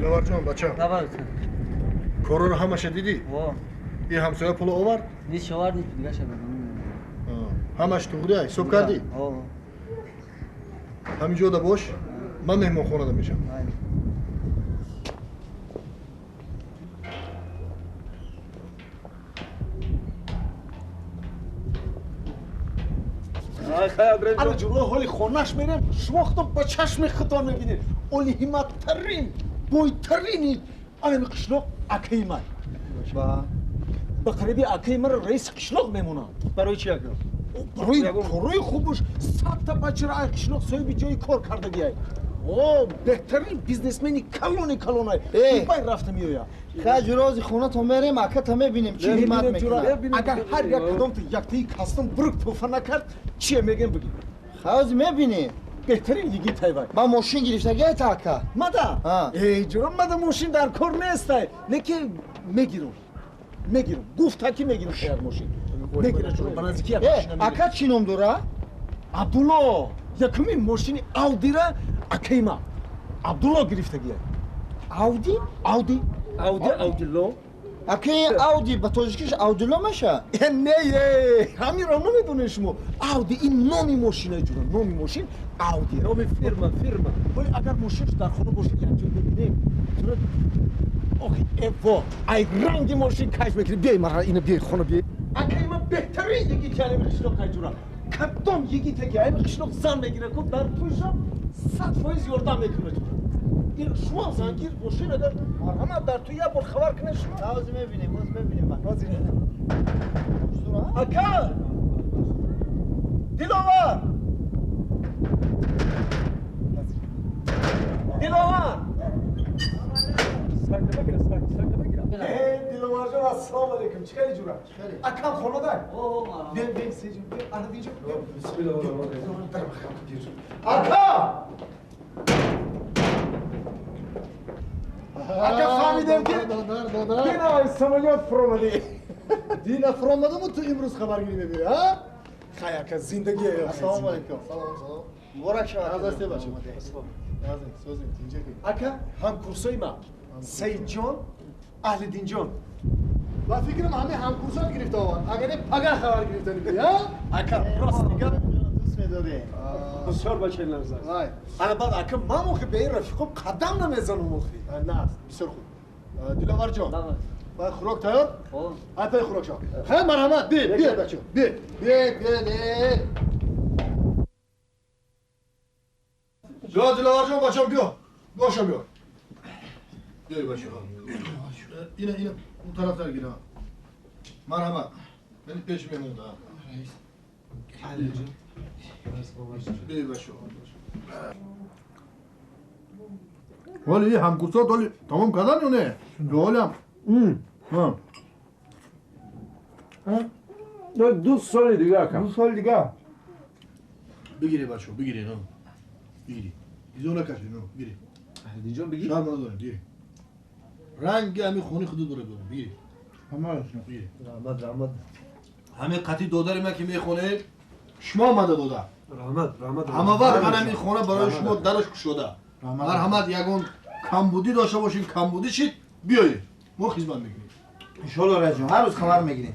Диловарҷон, бачам. Корро ҳамаша дидӣ? Ин ҳамсоя пуло овард? Ниш овард, ниш дигаша Ҳамаш туғри ҳисоб кардӣ? Ҳамин ҷода бош, ман меҳмонхонада мешам. Ана ҷуро ҳоли хонаш мерем, шумо худтон ба чашми худтон мебинед. Оли ҳимматтарин, бойтарини анами қишлоқ акаи ман. Ба қариби акаи маро раиси қишлоқ мемонанд. Барои чи ака? Барои корои хубаш 100 та бачара ай қишлоқ соҳиби ҷои кор кардагиай. О, беҳтарин бизнесмени калони калонай. Дубай рафта меояд. Хай ҷурози хонато мерем, аката мебинем чи ҳиммат мекунад. Агар ҳар як кадомту яктаи кастом бурук тӯҳфа накард, чие мегем бигӣ? Хай мебинем. Беҳтарин йигит ҳайвай. Ман мошин гирифтагиай ака. Мада? Эй ҷуро, мада мошин дар кор нестай. Леки мегирам. Мегирам. Гуфта ки мегирам як мошин. Мегирам ҷуро, ба наздики як мошина мегирам. Ака чӣ ном дора? Абдулло. Якумин мошини Аудира акаи ман. Абдулло гирифтагиай. Ауди? Ауди. Ауди, Аудилло. Акаи Ауди ба тоҷикиш Аудилло меша? Не, ҳаминро намедонед шумо. Ауди ин номи мошина ҷура, номи мошин Ауди. Номи фирма, фирма. Вале агар мошинш дар хона бошад, якҷо бибинем. Ҷура, охи, эво, ай ранги мошин кайф мекунӣ. Биёй мара, ина биёй хона биёй. Акаи ман беҳтарин йигити ҳамин қишлоқ ай ҷура. Кадом йигите ки ҳамин қишлоқ зан мегирад, ку дар тӯйшам 100% ёрдам мекунад ҷура. Ин шумо зангир бошед, агар марҳамат дар ту як бор хабар кунед шумо. Ҳозир мебинем, ҳозир мебинем. Ҳозир. Ака! Диловар! Диловар! Диловарҷон, ассалому алайкум. Чӣ хели ҷура? Акам хонадай? Бем, бем, сеҷум, бем, ана динҷо. Ака! Ака фаҳмидем ки дина самолёт фуромадӣ. Дина фуромадаму ту имрӯз хабаргирӣ мебирӣ, а? Хай ака, зиндагӣ. Ассалому алайкум. Салом, салом. Муборак шавад. Азасте бача. Созим, тинҷа ки. Ака, ҳамкурсои ман Саидҷон, Аҳлиддинҷон. Ба фикрам ҳамаи ҳамкурсот гирифта овард. Агар не пага хабар гирифта мебирӣ, а? Ака, рост мегам. Дӯст медорем. Бисёр бачаи нағз аст. Вай. Ана баъд ака, ман охи ба ин рафиқом қадам намезанам охи. На, бисёр хуб. Диловарҷон, баъд хӯрок тайёр? Ай пай хӯрок шав. Хай марҳамат, биед, биед бачо. Биед, биед, биед. Биё Диловарҷон, бачам, биё. Бошам биё. Биёй бачо. Ина, ина, он тарафтар гир. Марҳамат. Мени пеш мемонда. Биёй бачо. Вале ҳамкурсот оли тамом кардан ё не? Ҳолиам. 2 соли дига ака. 2 соли дига. Бигире бачо, бигире, но. Бигире. Изо накаши, но, бигире. Аҳлиддинҷон бигир. Шарм надорем, бигире. Ранги ҳамин хони худо дора бигире. Бигире. Раҳмат, раҳмат. Ҳамин қатъи додари ман ки мехонед, шумо омада дода. Раҳмат, раҳмат. Ҳама вақт ман ҳамин хона барои шумо дараш кушода. Марҳамат, ягон камбудӣ дошта бошед, камбудӣ шид, биёед. Мо хизмат мекунем. Иншоалло раисҷон, ҳар рӯз хабар мегирем.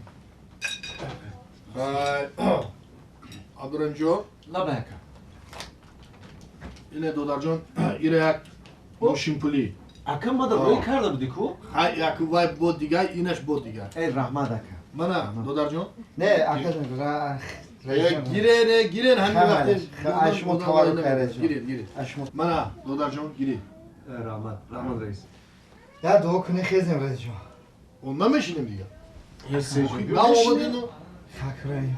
Хай, Абдураҳимҷон. Лабай ака. Ине додарҷон, ира як мошинпулӣ. Ака, мада рӯй карда будӣ ку? Хай, як вай бо дигар, инаш бо дигар. Эй, раҳмат ака. Мана, додарҷон. Не, ака, гирен, гирен, ҳамин вақте. Ай шумо таваллуд кардаҷон. Гиред, гиред. Мана, додарҷон, гиред. Раҳмат, раҳмат раис. Я дуо кунӣ хезем раисҷон. Он намешинем дигар. На омадину. Факраим.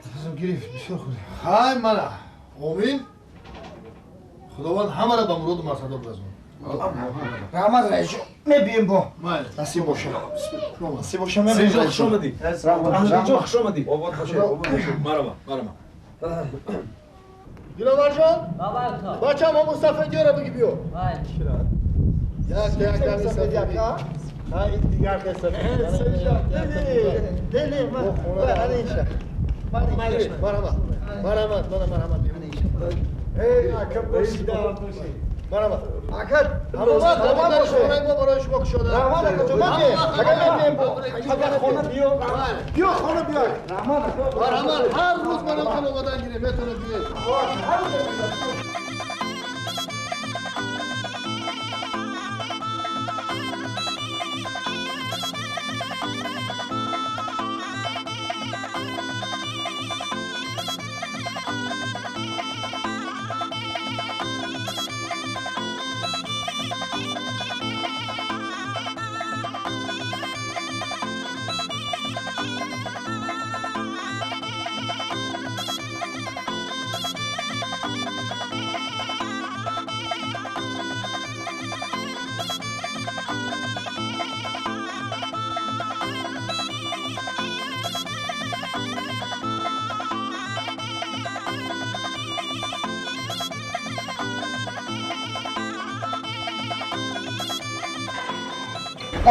Нафасам гирифт, бисёр хӯрдем. Хай, мана, омин. Худованд ҳамаро ба муроду мақсадо бирасонад. Раҳмат раисҷон, мебием бо. Майли. Насиб боша. Насиб боша, мебием. Сеидҷон, хуш омадӣ. Аҳлиддинҷон, хуш омадӣ. Обод бошед, обод бошед. Марҳама, марҳама. Диловарҷон, бачам, мо Мустафо диёра бигӣ биё. Як як дами сафедӣ. Хай, дигар қисса. Не, не, ман ана инша. Марҳамат, марҳамат, мана марҳамат. Эй, ака, бошид, бошид. Марҳамат. Ака, ҳамон хонаи мо барои шумо кушода. Раҳмат ака ҷон, ма бием. Ага мебием. Ага хона биё. Биё хона биё. Раҳмат ака. Марҳамат, ҳар рӯз манам хона омадан гирем, метавонед биёед. Ҳар рӯз.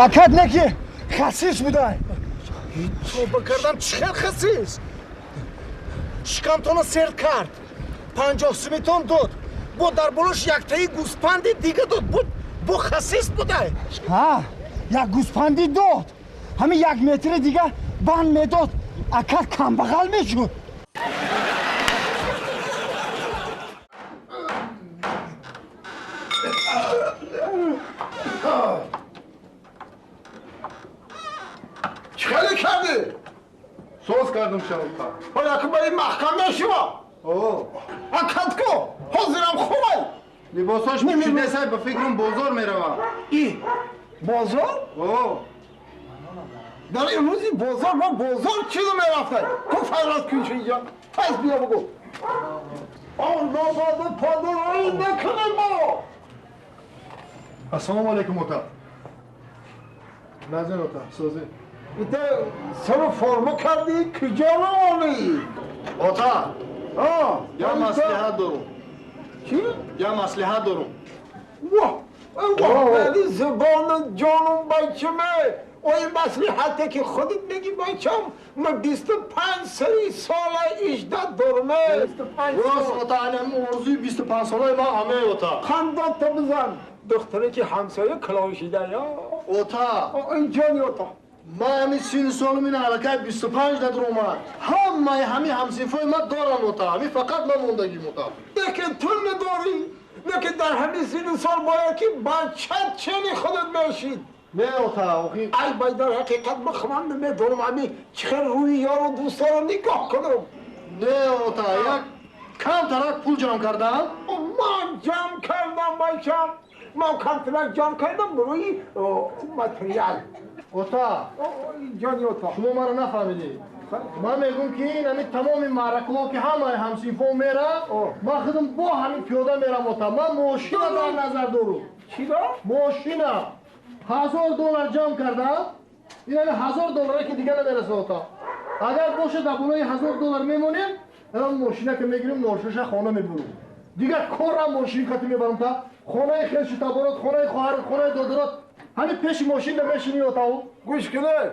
Акад неки хасис будай. Тоба кардам, чӣ хел хасис? Шикамтона сер кард. 50 сумитон дод. Бо дар болош яктаи гӯспанди дига дод. Бо хасис будай. Ҳа, як гӯспанди дод. Ҳамин 1 метри дига банд медод. Акад камбағал мешуд. خیلی کردی؟ سوز کردم شما. حالا که برای محکمه شما. اکد کو حاضرم خوبه. لباساش پوشیده سای به فکرم بازار میروم. ای بازار؟ در این روزی بازار ما بازار چیزو میرفته. تو فرات کن اینجا. پس بیا بگو. آن ناباد پادرایی نکنه مرا. السلام علیکم اوتا. نازن اوتا سوزی. ایده سر فرمو کردی کجا رو آنی؟ اوتا یا مصلحت دارم. چی؟ یا مصلحت دارم. واه واه ولی زبان جانم بچمه این مصلحته که خودت میگی بچم من 25 سری سال اجداد دارم. 25 سال اوتا اینم ارزوی 25 ساله ما همه اوتا. خندان تا بزن دختره که همسایه کلاوشیده یا اوتا این جانی اوتا. ما همین 30 سالم این حرکت 25 ندر اومد. همه همین همسیفای ما دارن اوتا. همین فقط من موندگیم اوتا. لیکن تو نداری. لیکن در همین 30 سال باید که بچه چنی خودت میشید. نه اوتا اوخی. ای باید در حقیقت بخوام نمیدونم همین چه روی یار و دوستا رو نگاه کنم. نه اوتا یک کم ترک پول جمع کردم. من جمع کردم بچم. من کم ترک جمع کردم روی متریال. اوتا جانی اوتا شما مرا نفهمیدی. من میگم که این همین تمام معرکه که همه همسیفا میره من خودم با همین پیاده میرم اوتا. من ماشین در نظر دارم. چی دارم؟ ماشین $1000 جمع کردم. این $1000 که دیگه نمیرسه اوتا. اگر باشه در بالای $1000 میمونیم الان ماشینه که میگیریم ناشش خانه میبرم. دیگه کارم ماشین خاطی میبرم تا خانه خیش تبارات خانه خواهر خانه دادرات همین پیش ماشین نمیشینی اوتا. گوش کنه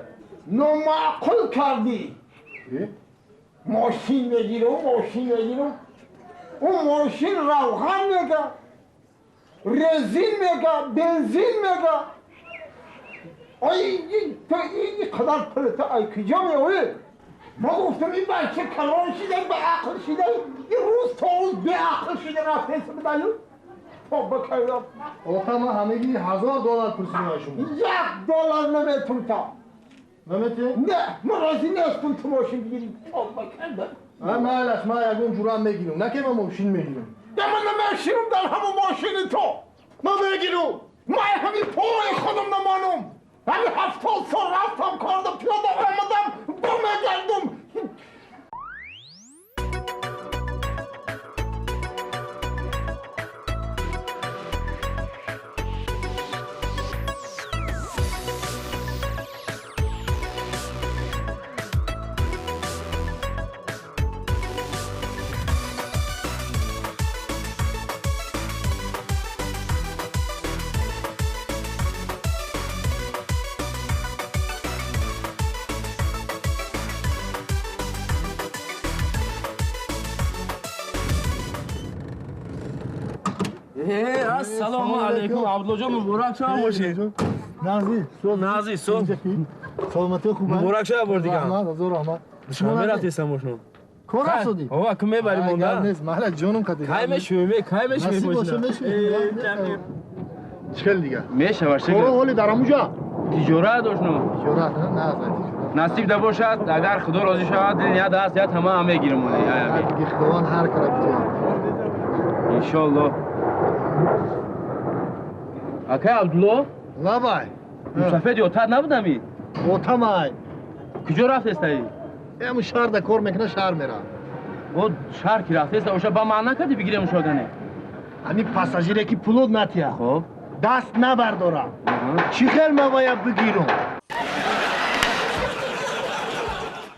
نامعقول کردی. ماشین بگیرم ماشین بگیرم اون ماشین روغن میگه رزین میگه بنزین میگه. آی تو این قدر پولت ای کجا میوری؟ ما گفتم این بچه کلان شده به عقل شده یه روز تا روز به عقل شده رفته بدایو. توبه کردم. اوتا ما همگی $1000 پرسیدم شما. $1 نمیتونم تا. نمیتی؟ نه من راضی نیستم تو ماشین بگیریم. توبه کردم. من معلش من یکون جورم میگیرم. نه که من ماشین میگیرم. نه من نمیشینم در همون ماشین تو. من میگیرم. من همین پای خودم نمانم. همین 70 سال رفتم کردم پیاده آمدم با میگردم. Ассалому алайкум, Абдуллоҷон, муборак шумо бошед. Нази, Нази, су. Саломатӣ хуб. Муборак шумо бор дигар. Раҳмат, ҳазор раҳмат. Душанбе рафтесам бошно. Кор рафтодӣ? Ова, ку мебарӣ монда? Нест, маҳла ҷонум кати. Кай мешавӣ, кай мешавӣ Насиб боша, мешавӣ. Чӣ дигар? Мешава, Коро шукр. ҳоли дар амуҷа? Тиҷорат дошно. Тиҷорат, на, на, тиҷорат. Насиб да бошад, агар Худо розӣ шавад, дил ният аст, ят ҳама мегирем. Диги Худованд ҳар кара битиҳад. Иншоаллоҳ. Акай Абдулло, Лабай. мусафед ётат набудами? Отамай. Куҷо рафтестаи? Ему шаҳр да кор мекуна, шаҳр мера. О, шаҳр ки рафтеста, оша ба ман накарди бигирем ушогане? Ҳамин пассажире ки пулот натия. Хоб. Даст набардора. Чӣ хел ма бояд бигирам?